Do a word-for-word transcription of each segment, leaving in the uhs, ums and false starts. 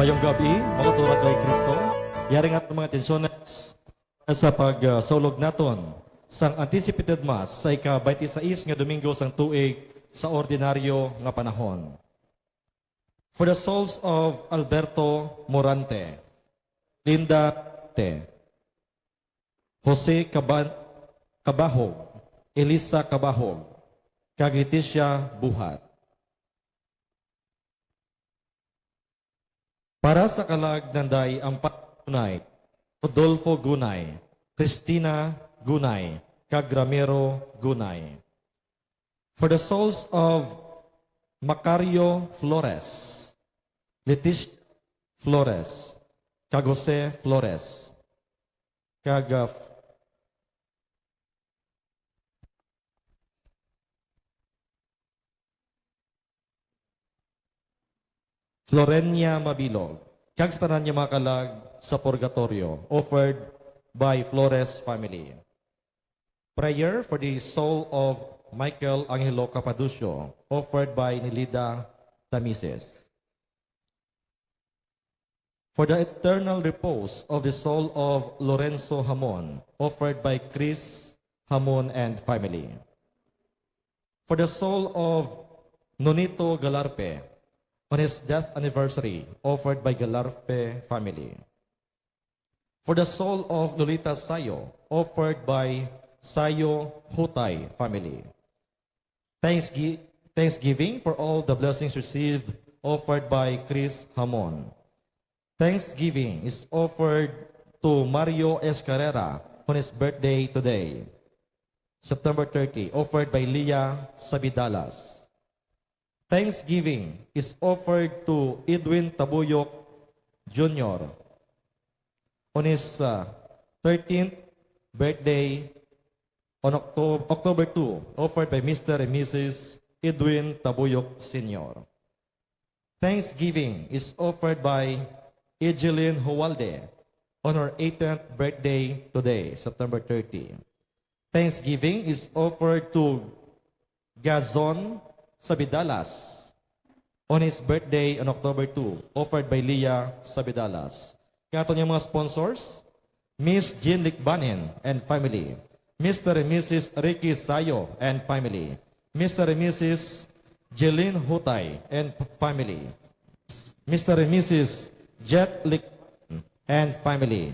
Mayong gabi, mga turan kay Kristo. Yari nga aton mga atensyones sa pagsaulog naton sang anticipated Mass sa ika-twenty-six nga Domingo sang tuig sa ordinaryo nga panahon. For the souls of Alberto Morante, Linda Te, Jose Caban-, Cabahog, Elisa Cabahog, kag Leticia Buhat. Para sa kalag nanday ang pa-, Gunay, Rodolfo Gunay, Cristina Gunay, kag Ramiro Gunay. For the souls of Macario Flores, Leticia Flores, kag Jose Flores, kag, uh, Florenia Mabilog, kag sa tanan nga mga kalag sa purgatorio, offered by Flores family. Prayer for the soul of Michael Angelo Capaducio, offered by Nilida Tamises. For the eternal repose of the soul of Lorenzo Hamon, offered by Chris Hamon and family. For the soul of Nonito Galarpe, on his death anniversary, offered by Galarpe family. For the soul of Lolita Sayo, offered by Sayo Hutay family. Thanksgi-, thanksgiving for all the blessings received, offered by Chris Hamon. Thanksgiving is offered to Mario S. Carrera on his birthday today, September thirty, offered by Leah Sabidalas. Thanksgiving is offered to Edwin Tabuyok Junior on his, uh, thirteenth birthday on Octo-, October two, offered by Mister and Missus Edwin Tabuyok Senior. Thanksgiving is offered by Egeline Hualde on her eighteenth birthday today, September thirty. Thanksgiving is offered to Gazon Sabidalas on his birthday on October two, offered by Leah Sabidalas. Kag aton nga mga sponsors, Miss Jean Licbanen and family, Mister and Missus Ricky Sayo and family, Mister and Missus Jeline Hutay and family, Mister and Missus Jet Licbanen and family,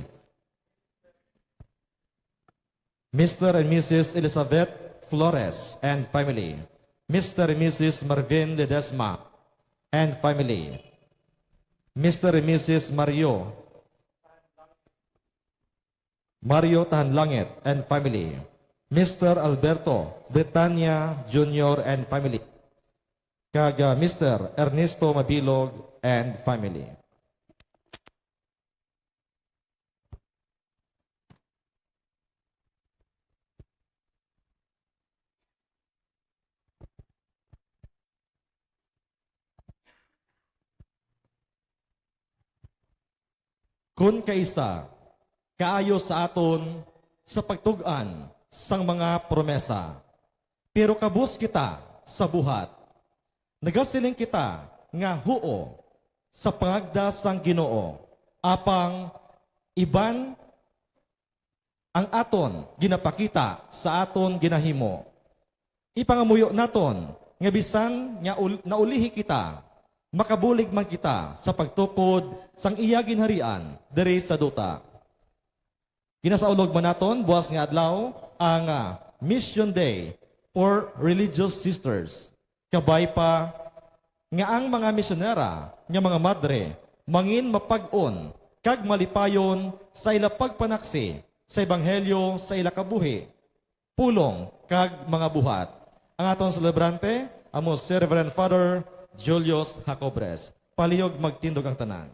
Mister and Missus Elizabeth Flores and family, Mister and Missus Marvin Ledesma and family, Mister and Missus Mario, Mario Tahanlangit and family, Mister Alberto Britania Junior and family, kag, ah, Mister Ernesto Mabilog and family. Kon kaisa, kaayo sa aton sa pagtug-an sang mga promesa, pero kabus kita sa buhat. Nagasiling kita nga huo sa pangagda sang Ginoo, apang iban ang aton ginapakita sa aton ginahimo. Ipangamuyo naton nga bisan nga ul-, naulihi kita, makabulig man kita sa pagtukod sang iya ginharian diri sa duta. Ginasaulog man naton buas nga adlaw ang, ah, Mission Day for Religious Sisters. Kabay pa nga ang mga misyonera nga mga madre mangin mapag-on kag malipayon sa ila pagpanaksi sa ebanghelyo sa ila kabuhi, pulong, kag mga buhat. Ang aton selebrante amo si Reverend Father Julius Jacobres. Palihog magtindog ang tanan.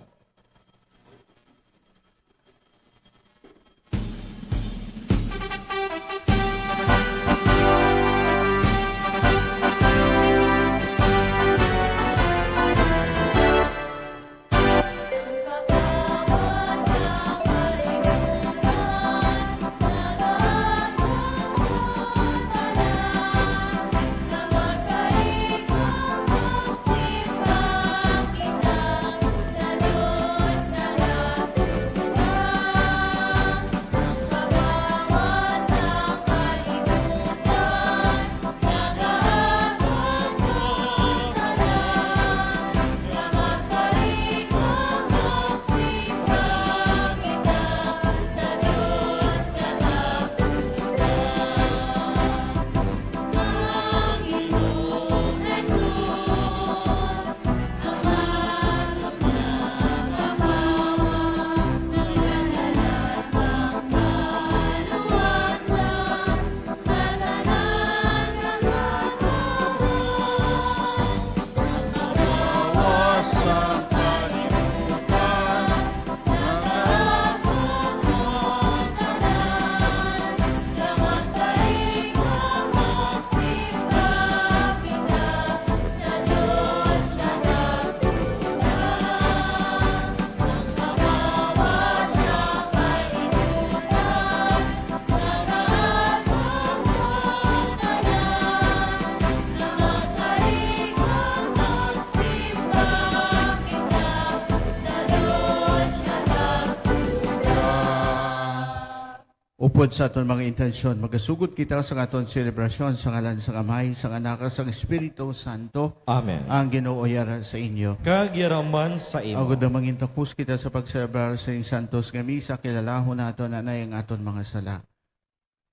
Upod sa aton mga intensyon, magasugod kita sa aton selebrasyon sa ngalan sang Amay, sang Anak, kag sang Espiritu Santo. Amen. Ang Ginoo yara sa inyo. Kag yara man sa imo. Agod nga mangin takos kita sa pagselebrar sa santos nga misa, kilalahon naton anay ang aton mga sala.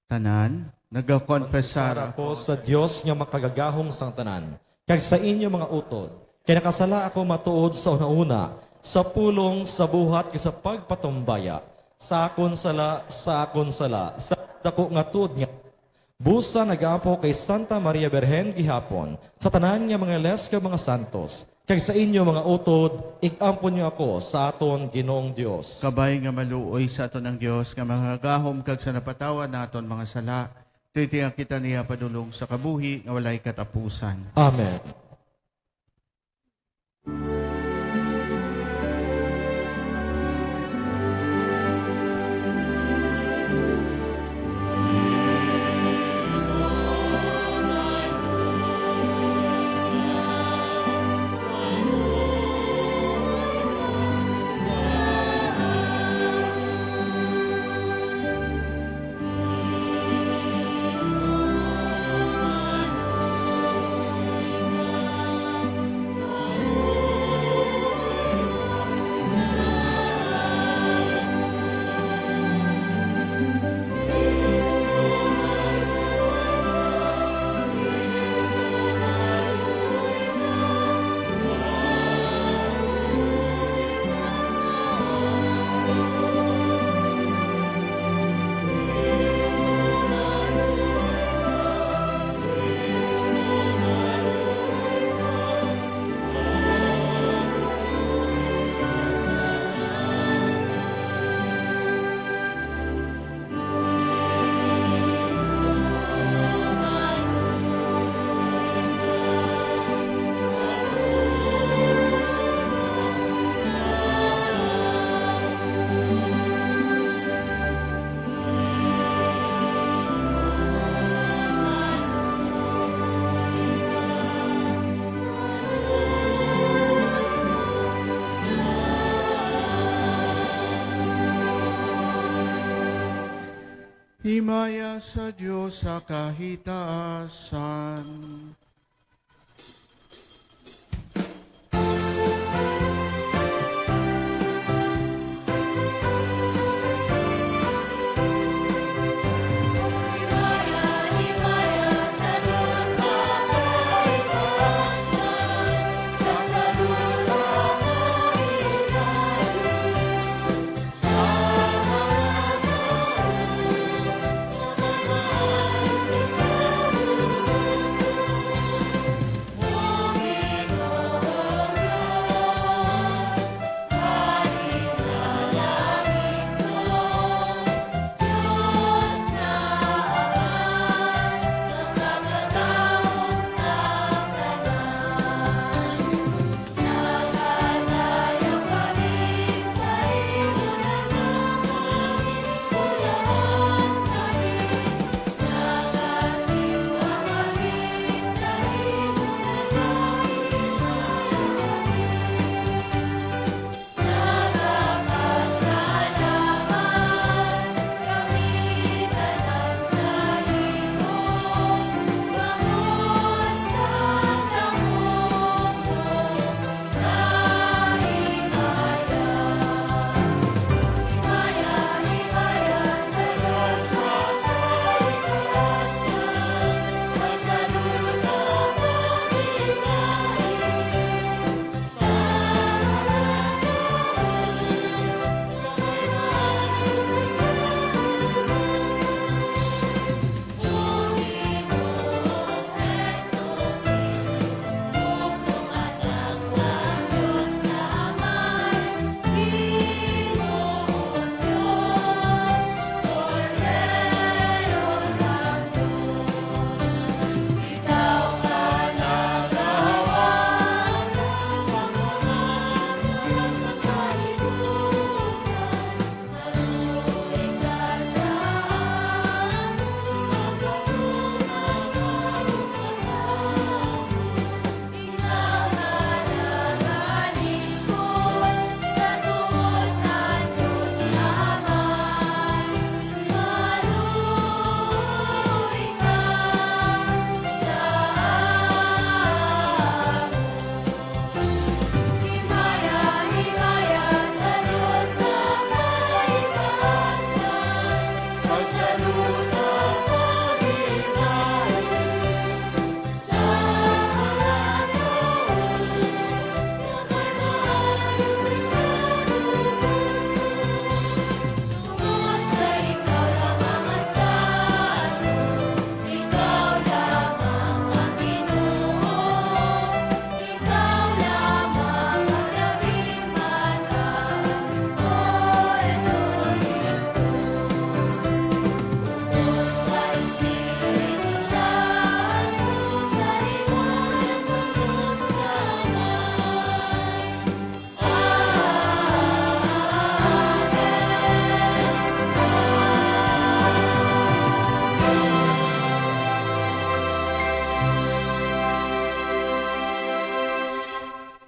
Tanan, nagakonfesar Konfesar ako sa Dios nga makagagahom sang tanan, kag sa inyo mga utod, kay nakasala ako matuod sa una-una, sa pulong, sa buhat, kag sa pagpatumbaya, sa akon sala, sa akon sala, sa dako nga tuod nga. Busa nagaampo kay Santa Maria Birhen gihapon, sa tanan nga mga iles kag mga santos, kag sa inyo mga utod, ig-ampon niyo ako sa aton Ginoong Dios. Kabay nga maluoy sa aton ang Dios nga makagagahom kag sa napatawad naton mga sala, tuig-tuig nga kita niya padulong sa kabuhi nga walay katapusan. Amen. Himaya sa Dios sa kahitaasan.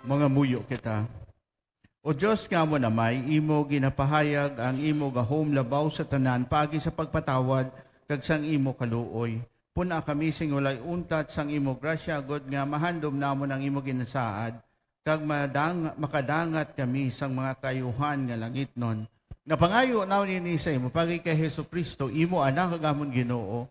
Mangamuyo kita. O Dios nga amon Amay, imo ginapahayag ang imo gahom labaw sa tanan paagi sa pagpatawad kag sang imo kaluoy. Puna kami sing walay untat sang imo grasya, agod nga mahandom namon ang imo ginasaad, kag madang-, makadangat kami sang mga kaayuhan nga langitnon. Napangayo namon ini sa imo paagi kay Jesu-Cristo, imo Anak kag amon Ginoo,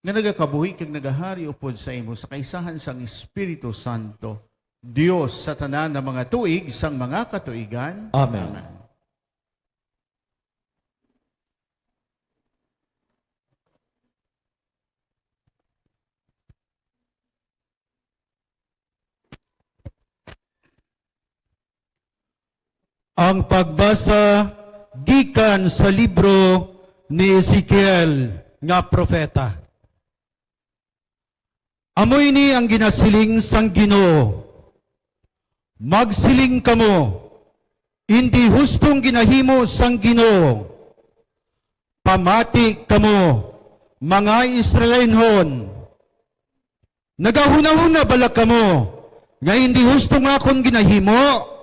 nga nagakabuhi kag nagahari upod sa imo sa kaisahan sang Espiritu Santo, Dios sa tanan nga mga tuig sang mga katuigan. Amen. Amen. Ang pagbasa gikan sa libro ni Ezekiel nga propeta. Amo ini ang ginasiling sang Ginoo: Magsiling kamo, "Indi hustong ginahimo sang Ginoo." Pamati kamo, mga Israelinhon. Nagahunahuna bala kamo nga indi husto nga akon ginahimo?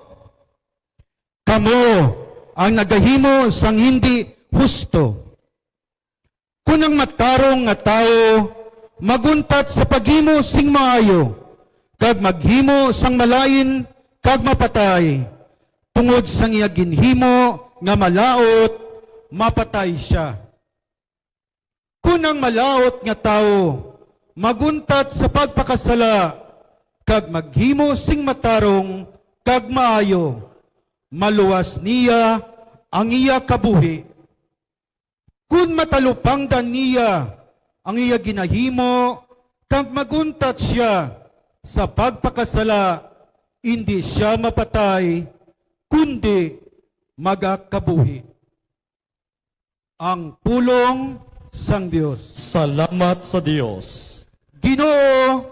Kamo ang nagahimo sang hindi husto. Kon ang matarong nga tawo maguntat sa paghimo sing maayo, kag maghimo sang malain kag mapatay, tungod sang iya ginhimo nga malaut, mapatay sia. Kon ang malaut nga tawo maguntat sa pagpakasala kag maghimo sing matarong kag maayo, maluwas niya ang iya kabuhi. Kon matalupangdan niya ang iya ginahimo kag maguntat sia sa pagpakasala, indi sia mapatay, kundi magakabuhi. Ang pulong sang Dios. Salamat sa Dios. Ginoo,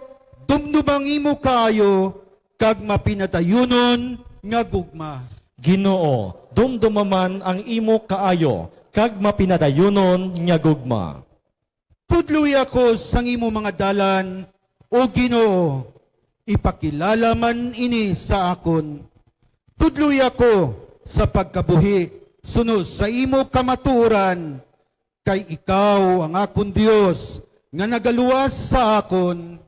dumduma ang imo kaayo kag mapinadayunon nga gugma. Ginoo, dumduma man ang imo kaayo kag mapinadayunon nga gugma. Tudloi ako sang imo mga dalan, O Ginoo, ipakilala man ini sa akon. Tudloi ako sa pagkabuhi suno sa imo kamatuoran, kay ikaw ang akon Dios nga nagaluwas sa akon.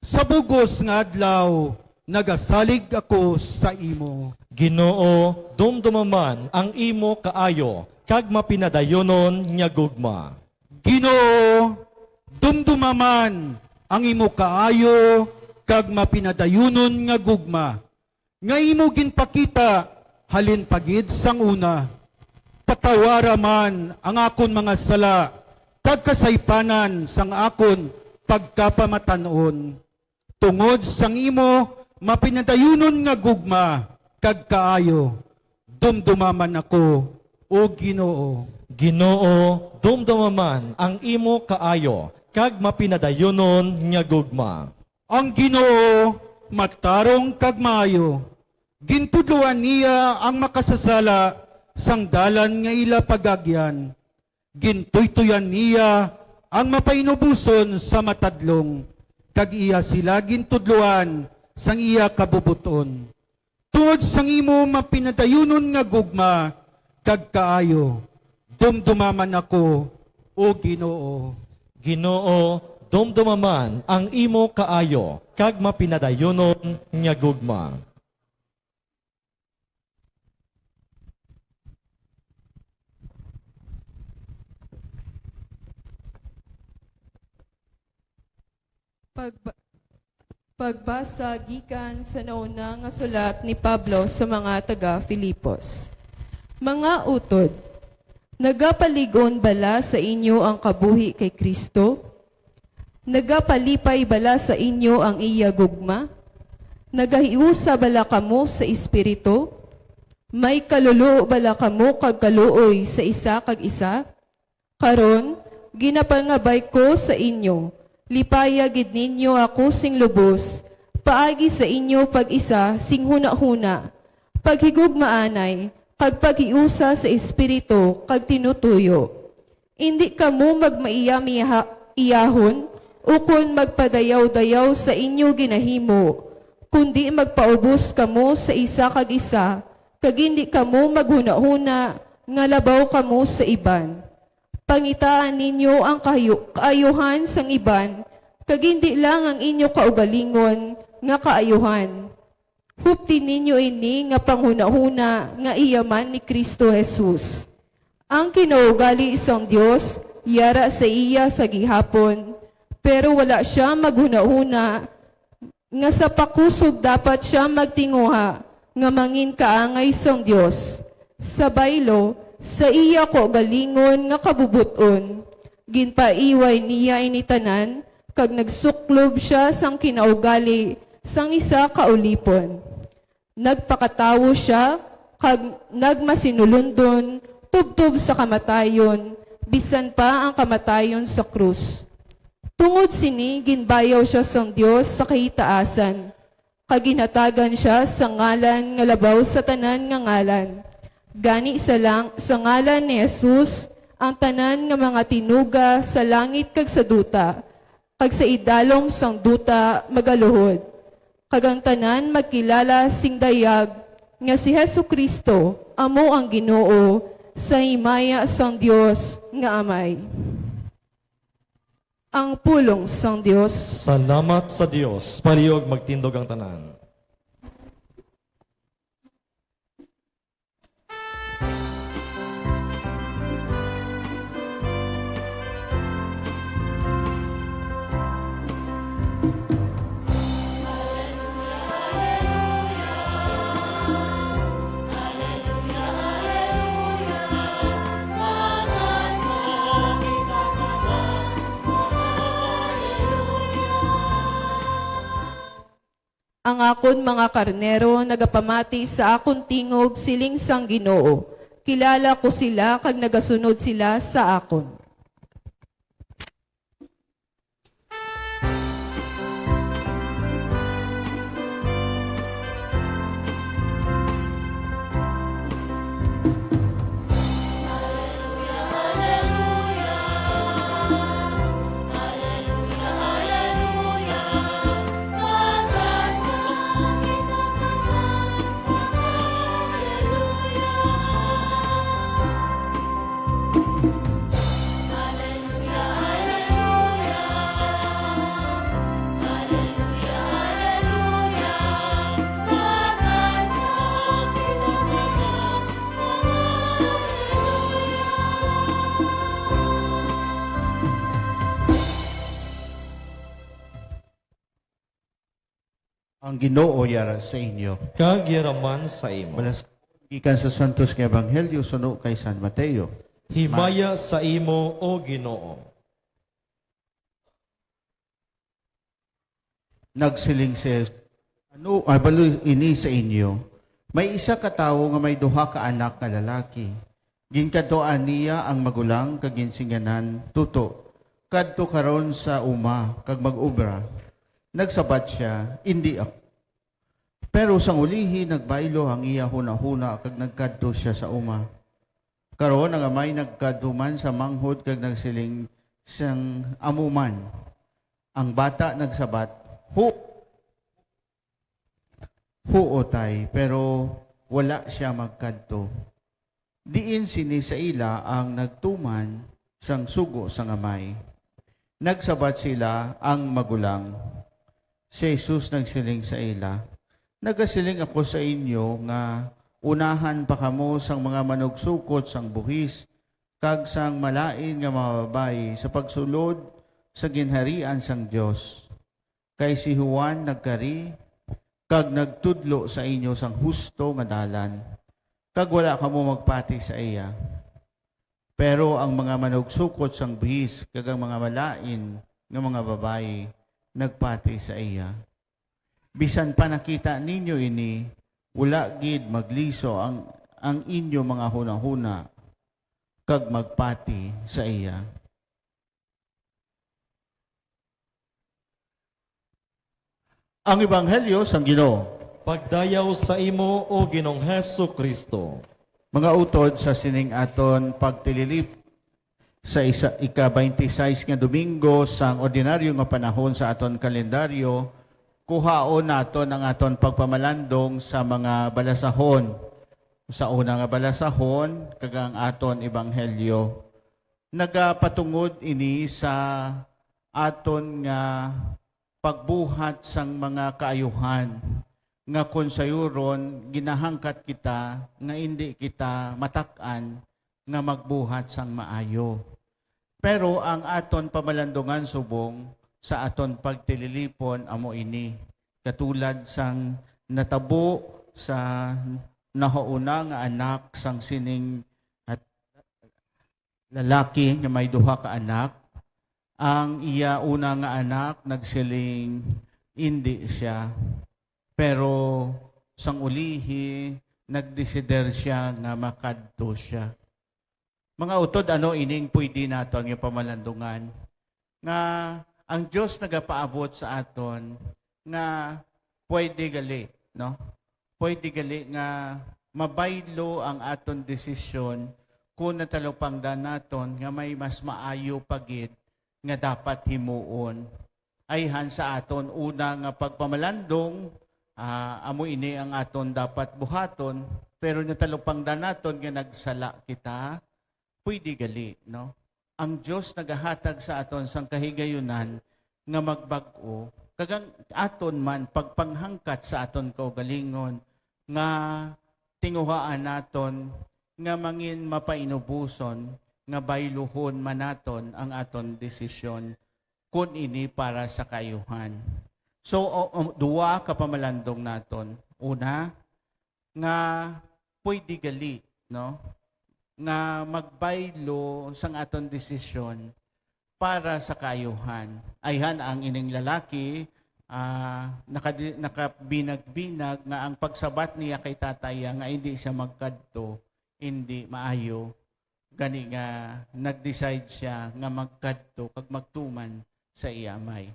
Sa bug-os nga adlaw nagasalig ako sa imo. Ginoo, dumduma man ang imo kaayo kag mapinadayunon nga gugma. Ginoo, dumduma man ang imo kaayo kag mapinadayunon nga gugma, nga imo ginpakita halin pa gid sang una. Patawara man ang akon mga sala kag kasaypanan sang akon pagkapamatan-on. Tungod sang imo mapinadayunon nga gugma kag kaayo, dumduma man ako, O Ginoo. Ginoo, dumduma man ang imo kaayo kag mapinadayunon nga gugma. Ang Ginoo matarong kag maayo. Gintudloan niya ang makasasala sang dalan nga ila pagagyan. Gintuytoyan niya ang mapainuboson sa matadlong, kag iya sila gintudloan sang iya kabubot-on. Tungod sang imo mapinadayunon nga gugma kag kaayo, dumduma man ako, O Ginoo. Ginoo, dumduma man ang imo kaayo kag mapinadayunon nga gugma. Pagba-, pagbasa gikan sa nauna nga sulat ni Pablo sa mga taga-Filipos. Mga utod, nagapalig-on bala sa inyo ang kabuhi kay Cristo? Nagapalipay bala sa inyo ang iya gugma? Nagahiusa bala kamo sa Espiritu? May kaluluo bala kamo kag kaluoy sa isa kag isa? Karon, ginapangabay ko sa inyo, lipaya gid ninyo ako sing lubos, paagi sa inyo pag-isa sing hunahuna, paghigugmaanay, kag paghiusa sa Espiritu kag tinutuyo. Indi kamo magmaiyamiha-, iyahon ukon magpadayaw-dayaw sa inyo ginahimo, kundi magpaubos kamo sa isa kag isa, kag indi kamo maghunahuna nga labaw kamo sa iban. Pangitaan ninyo ang kahayo-, kaayuhan sang iban, kag indi lang ang inyo kaugalingon nga kaayuhan. Hupti ninyo ini nga panghunahuna nga iya man ni Cristo Jesus. Ang kinaugali sang Dios yara sa iya sa gihapon, pero wala sia maghunahuna nga sa pakusog dapat sia magtinguha nga mangin kaangay sang Dios. Sa baylo, sa iya kaugalingon nga kabubot-on, ginpaiway niya ini tanan, kag nagsuklob sia sang kinaugali sang isa ka ulipon. Nagpakatawo sia kag nagmasinulundon tubtob sa kamatayon, bisan pa ang kamatayon sa krus. Tungod sini, ginbayaw sia sang Dios sa kahitaasan, kag ginhatagan sia sa ngalan nga labaw sa tanan nga ngalan. Gani sa lang-, sa ngalan ni Jesus, ang tanan nga mga tinuga sa langit kag sa duta, kag sa idalom sang duta magaluhod, kag ang tanan magkilala sing dayag nga si Jesu-Cristo amo ang Ginoo, sa himaya sang Dios nga Amay. Ang pulong sang Dios. Salamat sa Dios. Palihog magtindog ang tanan. Ang akon mga karnero nagapamati sa akon tingog, siling sang Ginoo. Kilala ko sila kag nagasunod sila sa akon. Ang Ginoo yara sa inyo. Kag yara man sa imo. Balasahon gikan sa Santos nga Ebanghelyo suno kay San Mateo. Himaya sa imo, O Ginoo. Nagsiling si Jesus, "Ano, ah, balo ini sa inyo? May isa ka tawo nga may duha ka anak nga lalaki. Ginkadtuan niya ang magulang kag ginsingganan, 'Tuto, kadto karon sa uma kag mag-obra.' Nagsabat sia, 'Indi ako.' Pero sang ulihi nagbaylo ang iya hunahuna kag nagkadto sia sa uma. Karon ang amay nagkadto man sa manghod kag nagsiling sang amo man. Ang bata nagsabat, 'Hu-, huo, tay,' pero wala sia magkadto. Diin sini sa ila ang nagtuman sang sugo sang amay. Nagsabat sila ang magulang. Si Jesus nagsiling sa ila, "Nagasiling ako sa inyo nga unahan pa kamo sang mga manugsukot sang buhis kag sang malain nga mga babayi sa pagsulod sa ginharian sang Dios. Kay si Juan nagkari kag nagtudlo sa inyo sang husto nga dalan, kag wala kamo magpati sa iya. Pero ang mga manugsukot sang buhis kag ang mga malain nga mga babayi nagpati sa iya. Bisan pa nakita ninyo ini, wala gid magliso ang, ang inyo mga hunahuna kag magpati sa iya." Ang Ebanghelyo sang Ginoo. Pagdayaw sa imo, O Ginoong Jesu-Cristo. Mga utod, sa sining aton pagtililip sa isa, ika-twenty-six nga Domingo sang ordinaryo nga panahon sa aton kalendaryo, Kuhaon naton ang aton pagpamalandong sa mga balasahon. Sa una nga balasahon, kag ang aton ebanghelyo, nagapatungod ini sa aton nga pagbuhat sang mga kaayuhan, nga kon sayuron ginahangkat kita nga indi kita matak-an nga magbuhat sang maayo. Pero ang aton pamalandungan subong sa aton pagtililipon amo ini, katulad sang natabo sa nahauna nga anak sang sining lalaki nga may duha ka anak. Ang iya una nga anak nagsiling, "Indi sia." Pero sang ulihi, nagdesider sia nga makadto sia. Mga utod, ano ining pwede naton nga pamalandungan? Nga ang Dios nagapaabot sa aton nga pwede gali, no? Pwede gali nga mabaylo ang aton desisyon kung natalupangdan naton nga may mas maayo pa gid nga dapat himuon. Ayhan sa aton una nga pagpamalandong, ah, amo ini ang aton dapat buhaton, pero natalupangdan naton nga nagsala kita, pwede gali, no? Ang Dios nagahatag sa aton sang kahigayunan nga magbag-o, kag ang aton man pagpanghangkat sa aton kaugalingon nga tinguhaan naton nga mangin mapainuboson nga bayluhon man naton ang aton desisyon kon ini para sa kaayuhan. So, o, o, duwa ka pamalandong naton. Una, nga pwede gali, no? Nga magbaylo sang aton desisyon para sa kaayuhan. Ayhan ang ining lalaki, ah, nakadi-, nakabinag-binag nga ang pagsabat niya kay tatay nga hindi siya magkadto, hindi maayo. Gani nga nag-decide siya nga magkadto kag magtuman sa iya amay.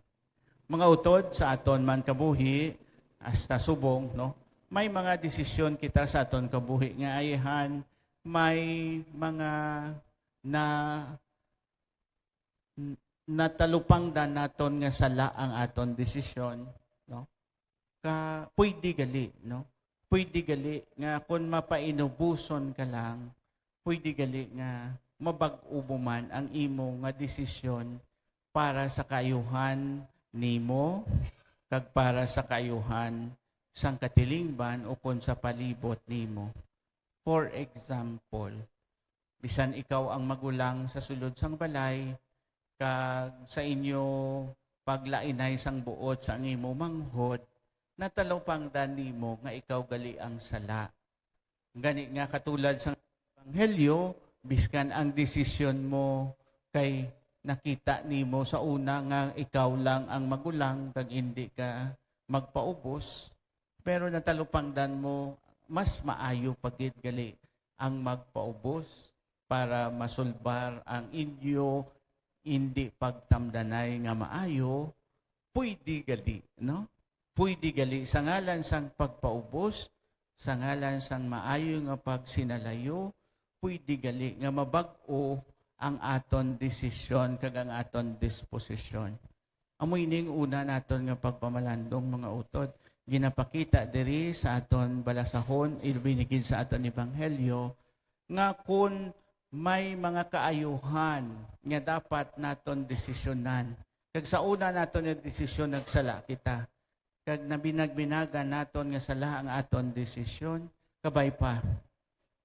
Mga utod, sa aton man kabuhi, hasta subong, no? May mga desisyon kita sa aton kabuhi nga ayhan, may mga na, n-, natalupangdan naton nga sala ang aton desisyon, no? Ka, pwede gali, no? Pwede gali nga kung mapainuboson ka lang, pwede gali nga mabag-o mo man ang imo nga desisyon para sa kaayuhan nimo kag para sa kaayuhan sang katilingban ukon sa palibot nimo. For example, bisan ikaw ang magulang sa sulod sang balay, kag sa inyo paglainay sang buot sang imo manghod, natalupangdan nimo nga ikaw gali ang sala. Gani nga, katulad sang ebanghelyo, biskan ang desisyon mo kay nakita nimo sa una nga ikaw lang ang magulang kag indi ka magpaubos, pero natalupangdan mo, mas maayo pa gid gali ang magpaubos para masulbar ang inyo indi pagtamdanay nga maayo. Pwede gali, no? Pwede gali sa ngalan sang pagpaubos, sa ngalan sang maayo nga pagsinalayo, pwede gali nga mabag-o ang aton desisyon kag ang aton disposisyon. Amo ining una naton nga pagpamalandong, mga utod. Ginapakita diri sa aton balasahon, ilabi na gid sa aton ebanghelyo, nga kun may mga kaayuhan nga dapat naton desisyonan, kag sa una naton nga desisyon nagsala kita, kag nabinagbinagan naton nga sala ang aton desisyon, kabay pa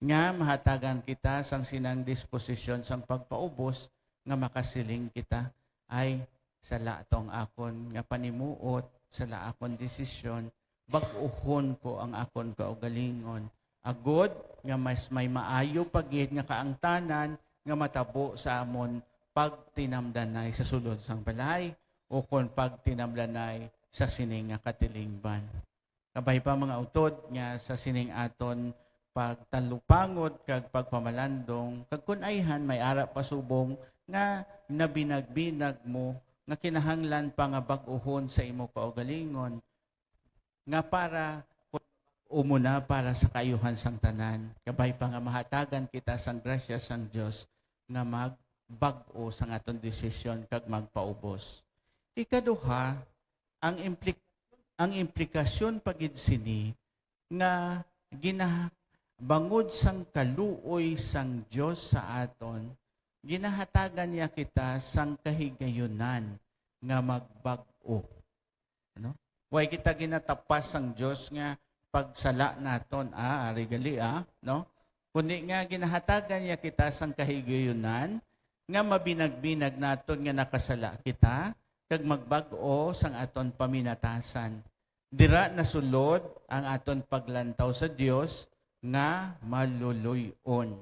nga mahatagan kita sang sinang disposisyon sang pagpaubos nga makasiling kita, "Ay, sala tong akon nga panimuot, sala akon desisyon, bag-uhon ko ang akon kaugalingon, agod nga mas may maayo pa gid nga kaangtanan nga matabo sa amon pagtinamdanay sa sulod sang balay, ukon pagtinamdanay sa sini nga katilingban." Kabay pa, mga utod, nga sa sining aton pagtalupangot kag pagpamalandong, kag kun ayhan may ara pa subong nga nabinagbinag mo nga kinahanglan pa nga bag-uhon sa imo kaugalingon, nga para umuna para sa kaayuhan sang tanan, kabay pa nga mahatagan kita sang grasya sang Dios nga magbag-o sang aton desisyon kag magpaubos. Ikaduha, ang implik-, Ang implikasyon pa gid sini nga gina-, bangod sang kaluoy sang Dios sa aton, ginahatagan niya kita sang kahigayunan nga magbag-o. Ano? Way kita ginatapas sang Dios nga pagsala naton, ah, ari gali, ah, no? Kundi nga ginahatagan niya kita sang kahigayunan nga mabinagbinag naton nga nakasala kita kag magbag-o sang aton paminatasan. Dira nasulod ang aton paglantaw sa Dios nga maluluy-on.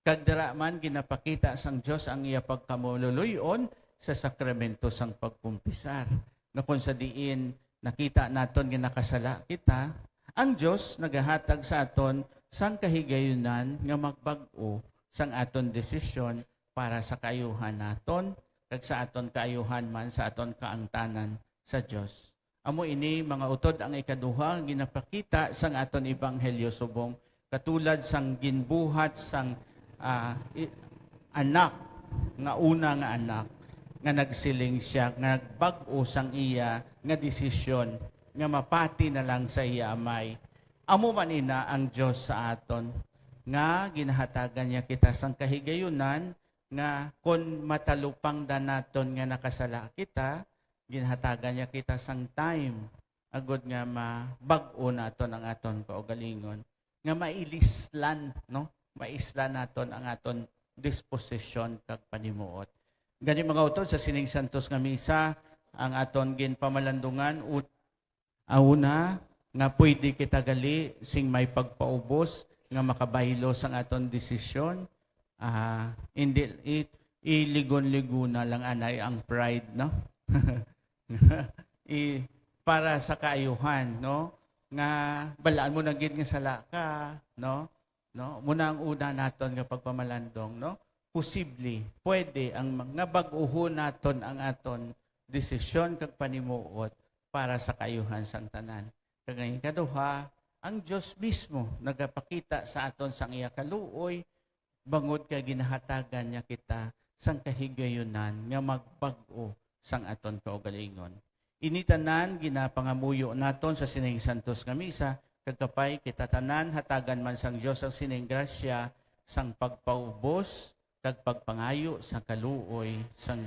Kag dira man ginapakita sang Dios ang iya pagkamaluluy-on sa sakramento sang pagkumpisar, nga kon sa diin nakita naton nga nakasala kita, ang Dios nagahatag sa aton sang kahigayunan nga magbag-o sang aton desisyon para sa kaayuhan naton kag sa aton kaayuhan man sa aton kaangtanan sa Dios. Amo ini, mga utod, ang ikaduha nga ginapakita sang aton ebanghelyo subong katulad sang ginbuhat sang, ah, i-, anak nga una nga anak nga nagsiling sia nga nagbag-o sang iya nga desisyon nga mapati na lang sa iya amay. Amo man ina ang Dios sa aton, nga ginahatagan niya kita sang kahigayunan nga kon matalupangdan naton nga nakasala kita, ginhatagan niya kita sang time, agod nga mabag-o naton ang aton kaugalingon, nga mailislan, no? Maislan naton ang aton disposisyon kag panimuot. Gani, mga utod, sa sining santos nga misa, ang aton ginpamalandungan, un-, una, nga pwede kita gali sing may pagpaubos nga makabaylo sang aton desisyon. Ah, hindi, i-, iligon-liguna lang anay ang pride, no? I-, para sa kaayuhan, no? Nga balaan mo na gid nga sala ka, no? No? Muna ang una naton nga pagpamalandong, no? Posible, pwede ang mga bag-uhon naton ang aton desisyon kag panimuot para sa kaayuhan sang tanan. Kag ang ikaduha, ang Dios mismo nagapakita sa aton sang iya kaluoy, bangod kay ginahatagan niya kita sang kahigayunan nga magbag-o sang aton kaugalingon. Ini tanan ginapangamuyo naton sa sining santos nga misa, kag kapay kita tanan hatagan man sang Dios ang sining grasya sang pagpaubos kag pagpangayo sa kaluoy sang.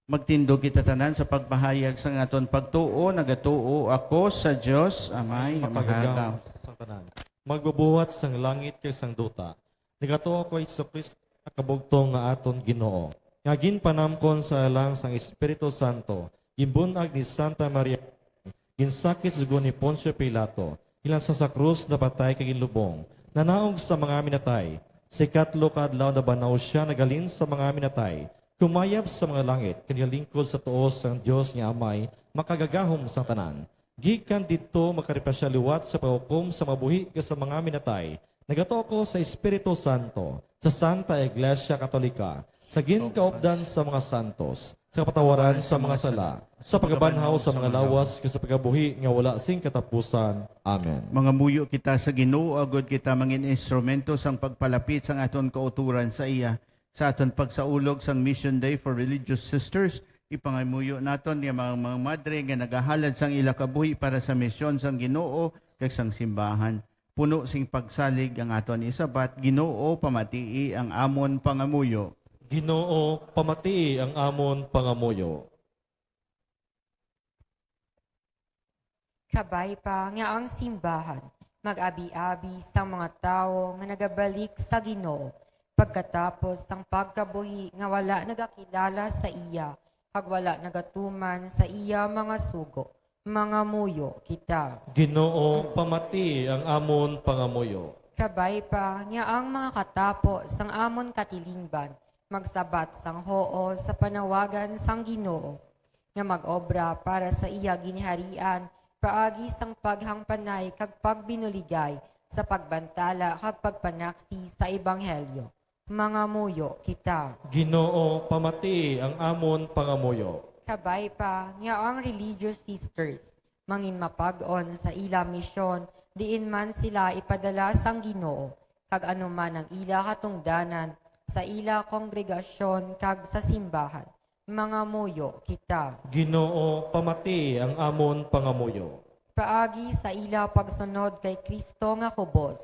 Magtindog kita tanan sa pagpahayag sang aton pagtuo. Nagatuo ako sa Dios, Amay nga makagagahom sa tanan, magbubuhat sang langit kag sang duta. Nagatuo ako kay Jesu-Cristo nga kabugtong nga aton Ginoo, nga ginpanamkon sa alang sang Espiritu Santo, ginbun-ag ni Santa Maria, ginsakit sa dugo ni Poncio Pilato, ginlansa sa krus, napatay kag ginlubong, nanaog sa mga minatay. Sa ikatlo ka adlaw nabanaw sia, naghalin sa mga minatay, kumayab sa mga langit, kag nagalingkod sa tuo sang Dios nga Amay, makagagahom sang tanan. Gikan didto, magkari pa sia liwat sa paghukom sa mga buhi kag sa mga minatay. Nagatuo ako sa Espiritu Santo, sa Santa Iglesia Katolika, sa ginkaupdan sa mga santos, sa kapatawaran sa mga sala, sa pagkabanhaw sa mga lawas, kag sa pagkabuhi nga wala sing katapusan. Amen. Mangamuyo kita sa Ginoo, agod kita mangin instrumento sang pagpalapit sang aton kauturan sa iya. Sa aton pagsaulog sang Mission Day for Religious Sisters, ipangamuyo naton nga mga, mga madre nga nagahalad sang ila kabuhi para sa misyon sang Ginoo kag sang simbahan. Puno sing pagsalig ang aton isabat, Ginoo, pamatii ang amon pangamuyo. Ginoo, pamatii ang amon pangamuyo. Kabay pa nga ang simbahan mag-abi-abi sang mga tawo nga nagabalik sa Ginoo pagkatapos sang pagkabuhi nga wala nagakilala sa iya kag wala nagatuman sa iya mga sugo. Mangamuyo kita. Ginoo, pamati ang amon pangamuyo. Kabay pa nga ang mga katapo sang amon katilingban magsabat sang huo sa panawagan sang Ginoo, nga mag-obra para sa iya ginharian paagi sang paghangpanay kag pagbinuligay sa pagbantala kag pagpanaksi sa ebanghelyo. Mangamuyo kita. Ginoo, pamatii ang amon pangamuyo. Kabay pa nga ang religious sisters mangin mapag-on sa ila misyon diin man sila ipadala sang Ginoo, kag ano man ang ila katungdanan sa ila kongregasyon kag sa simbahan. Mangamuyo kita. Ginoo, pamati ang amon pangamuyo. Paagi sa ila pagsunod kay Cristo nga kubos,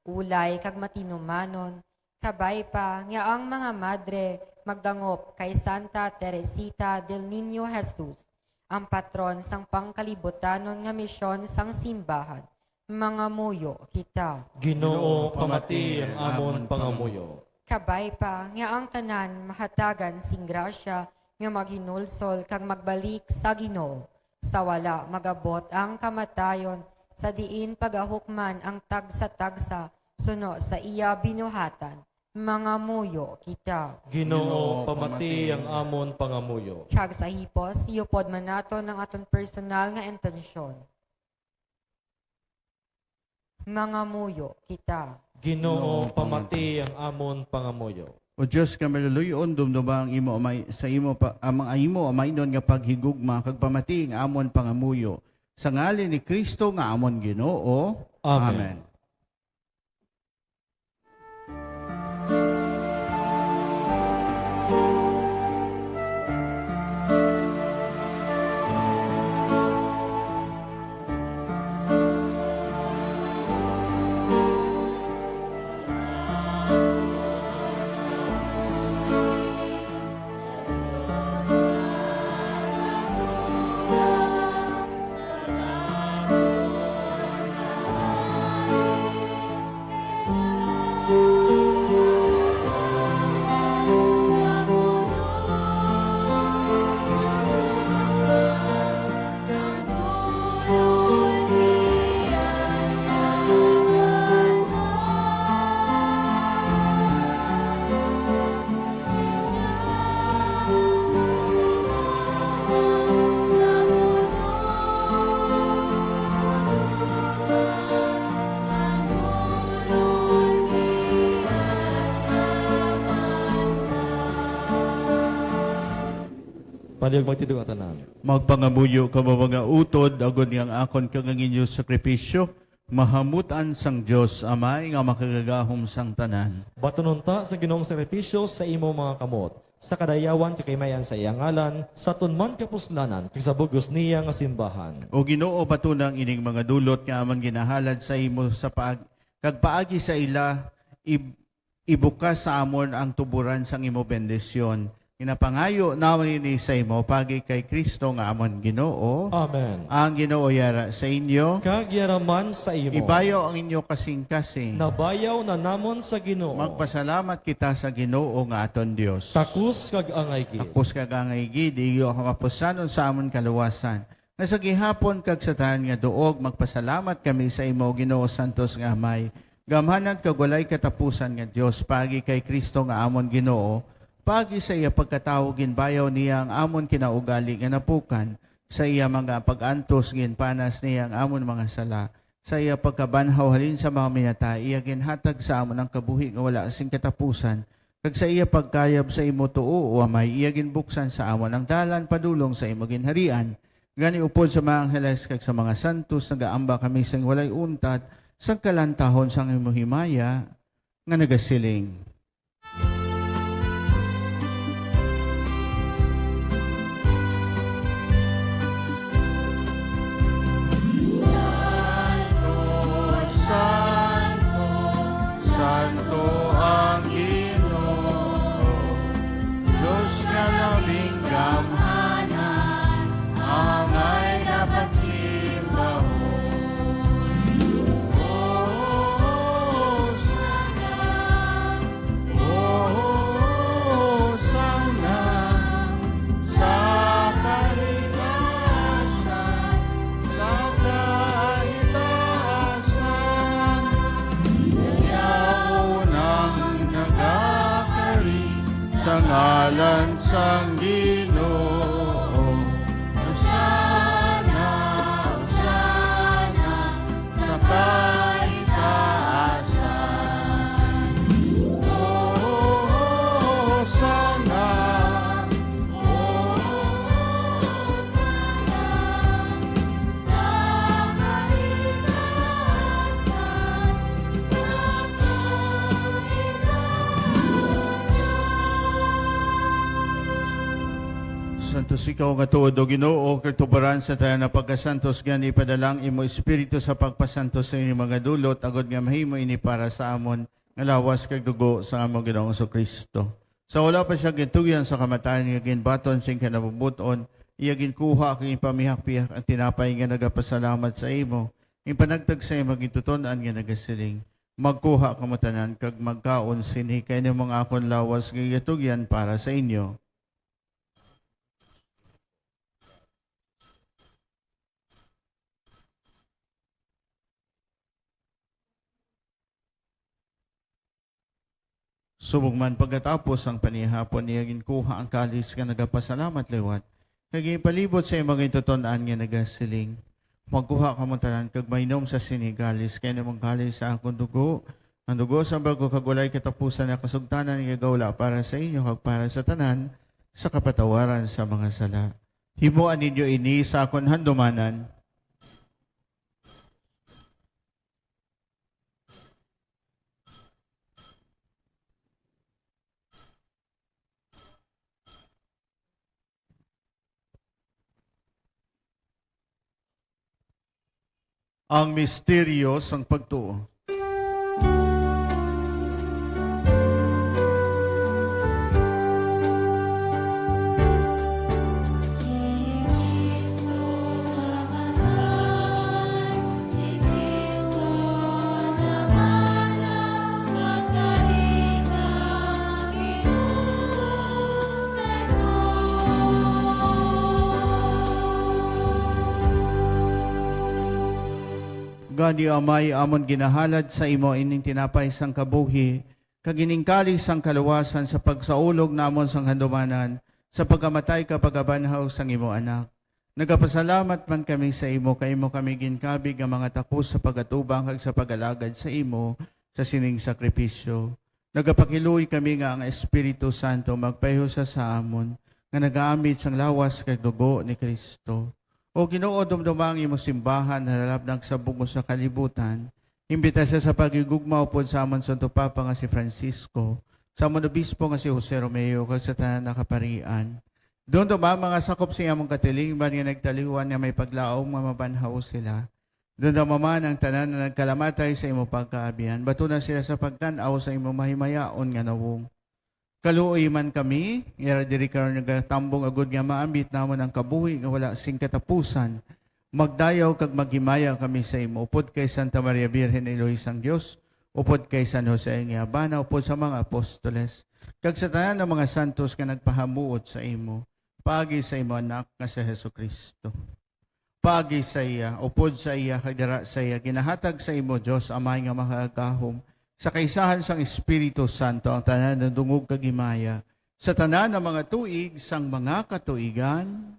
ulay kag matinumanon, kabay pa nga ang mga madre magdangop kay Santa Teresita del Niño Jesus, ang patron sang pangkalibutanon nga misyon sang simbahan. Mangamuyo kita. Ginoo, pamati ang amon pangamuyo. Kabay pa nga ang tanan mahatagan sing grasya nga maghinulsol kag magbalik sa Ginoo, sa wala mag-abot ang kamatayon, sa diin pagahukman ang tagsa-tagsa suno sa iya binuhatan. Mangamuyo kita. Ginoo, pamati ang amon pangamuyo. Kag sa hipos, iupod man naton ang aton personal nga intensyon. Mangamuyo kita. Ginoo, pamati ang amon pangamuyo. O Dios nga maluluy-on, dumduma ang imo amay, sa imo pa, ang mga imo amaynon nga paghigugma, kag pamati ang amon pangamuyo. Sa ngalan ni Cristo nga amon Ginoo. Amen. Amen. Palihog magtindog ang tanan. Magpangamuyo kamo, mga utod, agod nga ang akon kag ang inyo sakripisyo mahamut-an sang Dios Amay nga makagagahom sang tanan. Batunon ta sa Ginoong sakripisyo sa imo mga kamot, sa kadayawan kag kahimayan sa iya ngalan, sa aton man kapuslanan, kag sa bug-os niya nga simbahan. O Ginoo, batuna ang ining mga dulot nga amon ginahalad sa imo sa paag-, kag paagi sa ila, ib-, ibukas sa amon ang tuboran sang imo bendisyon. Ginapangayo namon ini sa imo paagi kay Cristo nga amon Ginoo. Amen. Ang Ginoo yara sa inyo. Kag yara man sa imo. Ibayaw ang inyo kasing-kasing. Nabayaw na namon sa Ginoo. Magpasalamat kita sa Ginoo nga aton Dios. Takos kag angay gid. Takos kag angay gid, iyo ang kapusanon sa amon kaluwasan. Nga sa gihapon kag sa tanan nga duog, magpasalamat kami sa imo, Ginoo, santos nga Amay, gamhanan kag walay katapusan nga Dios, paagi kay Cristo nga amon Ginoo. Paagi sa iya pagkatawo, ginbayaw niya ang amon kinaugali nga napukan. Sa iya mga pag-antos, ginpanas niya ang amon mga sala. Sa iya pagkabanhaw halin sa mga minatay, iya ginhatag sa amon ang kabuhi nga wala sing katapusan. Kag sa iya pagkayab sa imo tuo, O Amay, iya ginbuksan sa amon ang dalan padulong sa imo ginharian. Gani, upod sa mga angheles kag sa mga santos, nagaamba kami sing walay untat sang kalantahon sang imo himaya nga nagasiling: Santo, santo, santo ang Ginoo, Dios nga labing gamhanan, angay nga pagsimbahon. Hosanna, Hosanna sa kahitaasan, sa kahitaasan. Yaon ang nagakari sa ngalan sang Ginoo. Hosanna, Hosanna sa kahitaasan. Hosanna, Hosanna sa kahitaasan, sa kahitaasan. Ikaw nga tuod, O Ginoo, kag tuparan sa tanan nga pagkasantos, gani ipadala ang imo Espiritu sa pagpasantos sa inyong mga dulot, agod nga mahimo ini para sa amon nga lawas kag dugo sa among Ginoong Jesu-Cristo. Sa wala pa siya gintugyan sa kamatayon nga ginbaton sing kinabubut-on, iya ginkuha kag ginpamihak-pihak ang tinapay nga nagapasalamat sa imo, ginpanagtag sa imo gintuton-an nga nagasiling, "Magkuha kamo tanan kag magkaon sini, kay amo ang akon lawas nga ginatugyan para sa inyo." Subong man pagkatapos sang panihapon, iya ginkuha ang kalis nga nagapasalamat liwat, kag ginpalibot sa imo gintuton-an nga nagasiling, "Magkuha kamo tanan kag mainom sa sini kalis, kay amo ang kalis sa akon dugo, ang dugo sa bago kag walay katapusan nga kasugtanan nga igawla para sa inyo kag para sa tanan sa kapatawaran sa mga sala. Himoa ninyo ini sa akon handumanan." Ang misteryo sang pagtuo. Gani, Amay, amon ginahalad sa imo ining tinapay sang kabuhi, kag ining kalis sang kaluwasan sa pagsaulog namon sang handumanan, sa pagkamatay kag pagkabanhaw sang imo Anak. Nagapasalamat man kami sa imo, kay imo kami ginkabig nga mga takos sa pag-atubang kag sa pag-alagad sa imo sa sining sakripisyo. Nagapakiluoy kami nga ang Espiritu Santo magpahiusa sa amon nga nagaambit sang lawas kag dugo ni Cristo. O Ginoo, dumduma ang imo simbahan halapnag sa bug-os nga kalibutan. Imbita sia sa paghigugma upod sa amon Santo Papa nga si Francisco, sa amon Obispo nga si Jose Romeo, kag sa tanan nga kaparian. Dumduma ang mga sakop sa amon katilingban nga nagtaliwan nga may paglaom nga mabanhaw sila. Dumduma man ang tanan nga nagkalamatay sa imo pagkaabihan. Batuna sila sa pagtan-aw sa imo mahimayaon nga nawong. Kaluoy man kami, nga diri karon nagatambong, agod nga maambit namon ang kabuhi nga wala sing katapusan. Magdayaw kag maghimaya kami sa imo, upod kay Santa Maria Birhen, Iloy sang Dios, upod kay San Jose nga bana, upod sa mga apostoles, kag sa tanan nga mga santos nga nagpahamuot sa imo, paagi sa imo Anak nga si Jesu-Cristo. Paagi sa iya, upod sa iya, kag dira sa iya, ginahatag sa imo, Dios Amay nga Makagagahom, sa kaisahan sang Espiritu Santo, ang tanan nga dungog kag himaya, sa tanan nga mga tuig sang mga katuigan.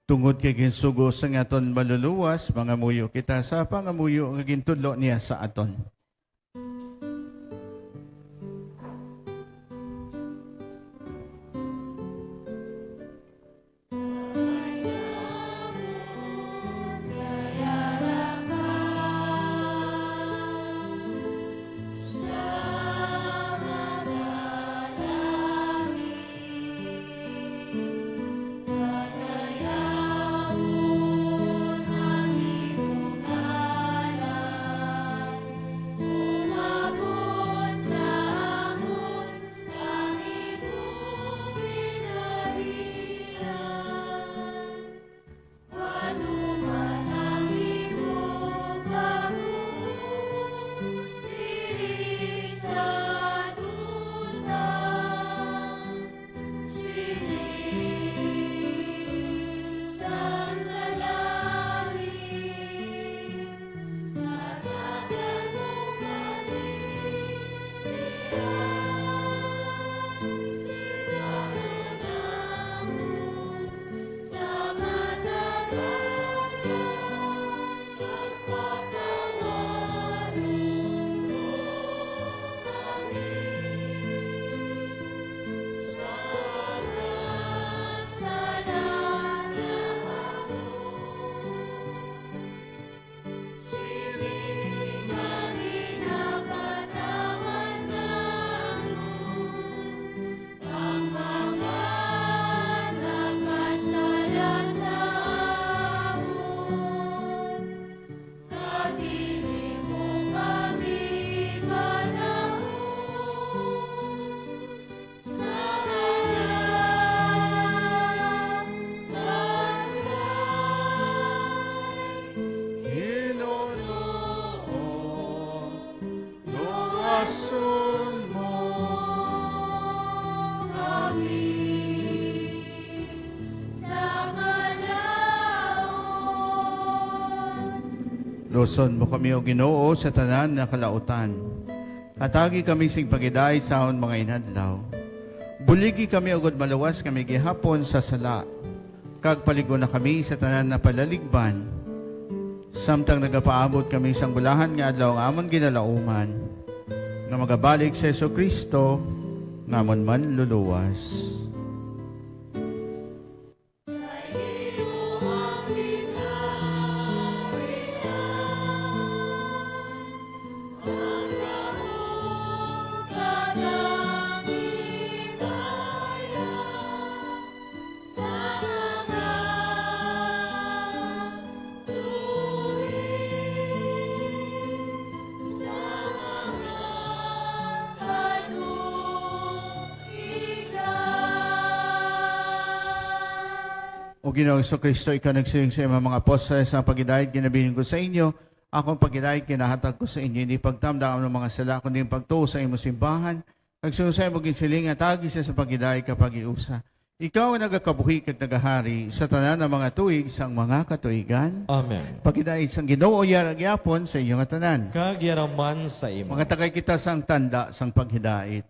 Tungod kay ginsugo sang aton Manluluwas, mangamuyo kita sa pangamuyo nga gintudlo niya sa aton. Luson mo kami, O Ginoo, sa tanan nga kalautan. Hatagi kami sing paghidait sa amon mga inadlaw. Buligi kami, agod maluwas kami gihapon sa sala, kag palig-on na kami sa tanan nga palaligban, samtang nagapaabot kami sang bulahan nga adlaw nga amon ginalauman, nga magabalik si Jesu-Cristo nga amon Manluluwas. O Ginoong Jesu-Cristo, ikaw nagsiling sa imong mga apostol, sa paghidait ginabilin ko sa inyo, akong paghidait ginahatag ko sa inyo. Hindi pagtamda ang mga sala, kundi ang pagtuo sa imong simbahan. Nagsunod sa imong ginsiling, hatagi siya sa paghidait kag paghiusa. Ikaw ang nagakabuhi kag nagahari sa tanan nga mga tuig sang mga katuigan. Amen. Paghidait sang Ginoo yara gyapon sa inyo nga tanan. Kag yara man sa imo. Mangatagay kita sang tanda sang paghidait.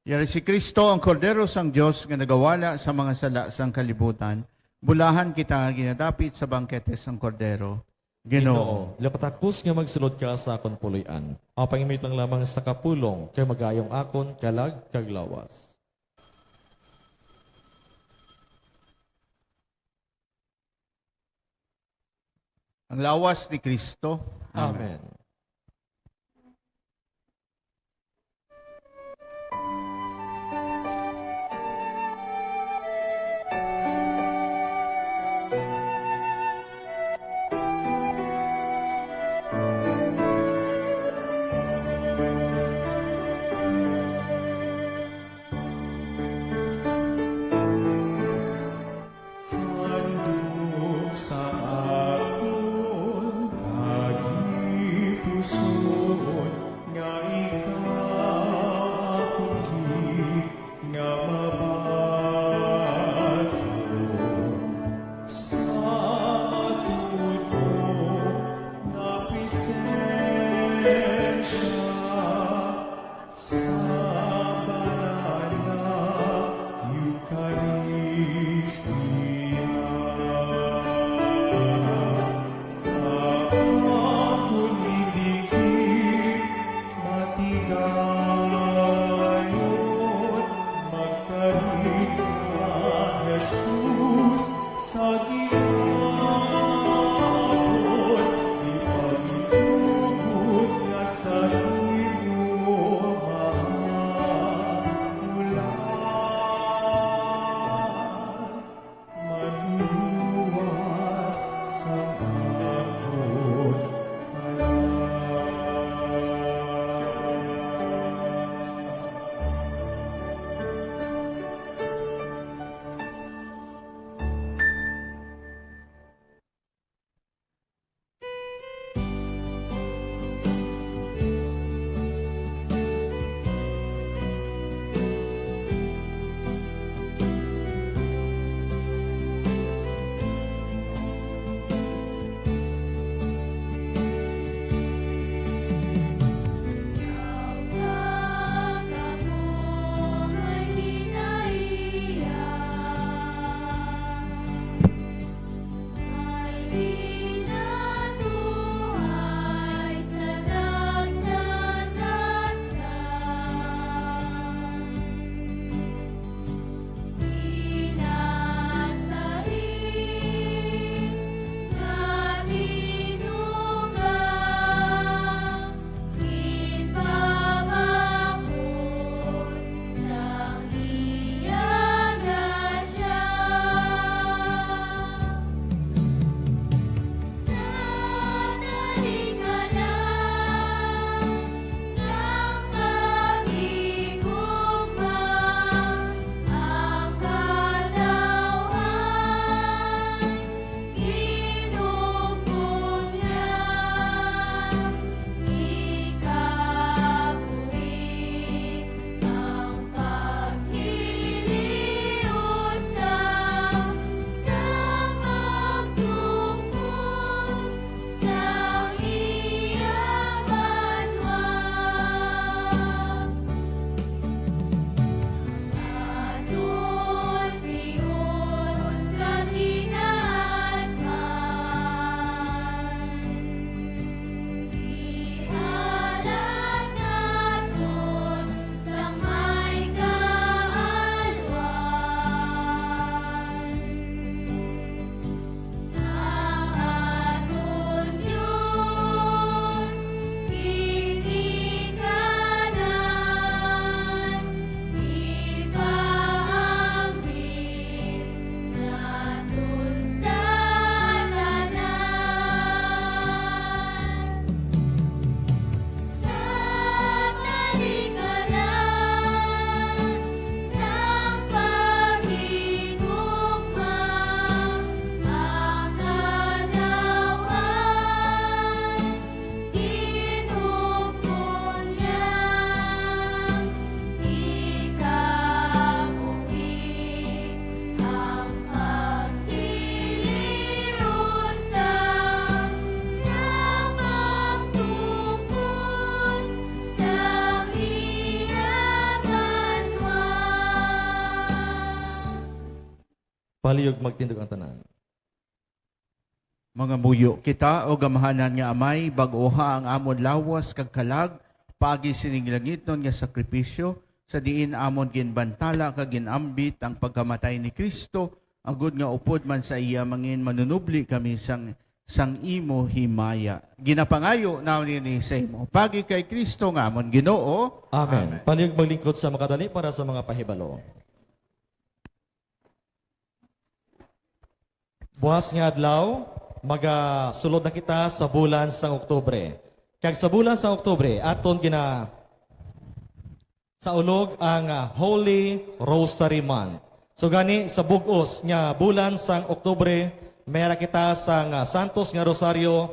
Yari si Cristo, ang Kordero sang Dios nga nagawala sa mga sala sang kalibutan. Bulahan kita nga ginadapit sa bangkete sang Kordero. Ginoo. Ginoo, dapat takos nga magsulod ka sa akon puloy-an. Apang imo lang lamang sa kapulong, kay magayong akon kalag kag lawas. Ang lawas ni Cristo. Amen. Amen. Handog sa akon tagipusoon nga ikaw akon gid nga mabaton sa matuod nga presensya sa banal nga Eukaristia. Akon gidikit matigayon, magkarit ka, Jesus, sa gihapon, ipagtugot nga sa imo mahamulan. Maluwas sa akon kalag. Palihog magtindog ang tanan. Mangamuyo kita, O gamhanan nga Amay, bag-oha ang amon lawas kag kalag paagi sining langitnon nga sakripisyo, sa diin amon ginbantala kag ginambit ang pagkamatay ni Cristo, agod nga upod man sa iya mangin manunubli kami sang, sang imo himaya. Ginapangayo namon ini sa imo paagi kay Cristo nga amon Ginoo. Amen. Amen. Palihog maglingkod sa makadali para sa mga pahibalo. Buas nga adlaw, magasulod na kita sa bulan sang Oktubre. Kag sa bulan sang Oktubre, aton gina-, sa ulog ang, ah, Holy Rosary Month. So gani, sa bug-os nga bulan sang Oktubre, may ara kita sang, ah, Santos nga Rosario.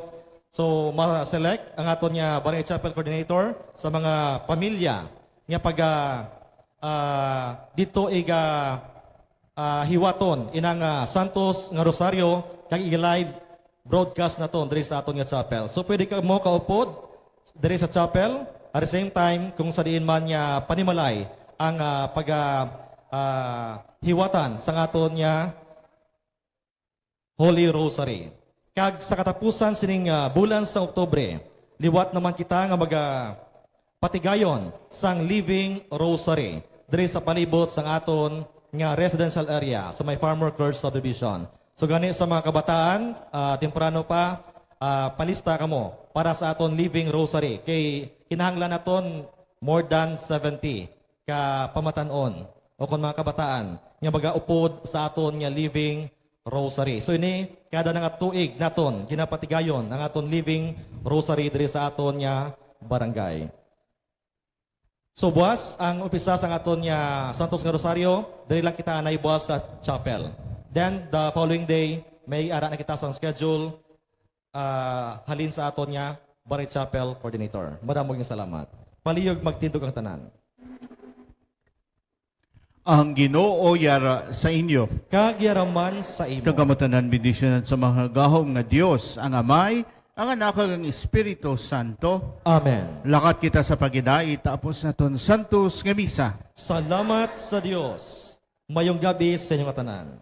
So, ma-select ang aton nga Barangay Chapel Coordinator sa mga pamilya nga pag, ah, ah, dito iga ah, hiwaton inang, ah, Santos nga Rosaryo kag i-live broadcast naton diri sa aton nga chapel. So, pwede kamo kaupod diri sa chapel, at the same time, kung sa diin man nga panimalay ang, ah, pag, ah, ah, hiwatan sa aton nga Holy Rosary. Kag sa katapusan sining, ah, bulan sang Oktubre, liwat naman kita nga maga-, patigayon sang Living Rosary diri sa palibot sang aton nga residential area sa may Farmer Court Subdivision. So gani sa mga kabataan, ah, temprano pa, ah, palista kamo para sa aton Living Rosary. Kay kinahanglan naton more than seventy ka pamatan-on o kon mga kabataan nga magaupod sa aton nga Living Rosary. So ini, kada na nga tuig naton ginapatigayon ang aton Living Rosary diri sa aton nga barangay. So buas ang umpisa sang aton nga Santos nga Rosario, diri lang kita anay buas sa chapel. Then the following day, may ara na kita sang schedule, ah, halin sa aton nga Barangay Chapel Coordinator. Madamo nga salamat. Palihog magtindog ang tanan. Ang Ginoo yara sa inyo. Kag yara man sa imo. Kag amo tanan bendisyonan sa mga gahom nga Dios, ang Amay, ang Anak, kag ang Espiritu Santo. Amen. Lakat kita sa pagidait, tapos naton santos nga misa. Salamat sa Dios. Mayong gabi sa inyo nga tanan.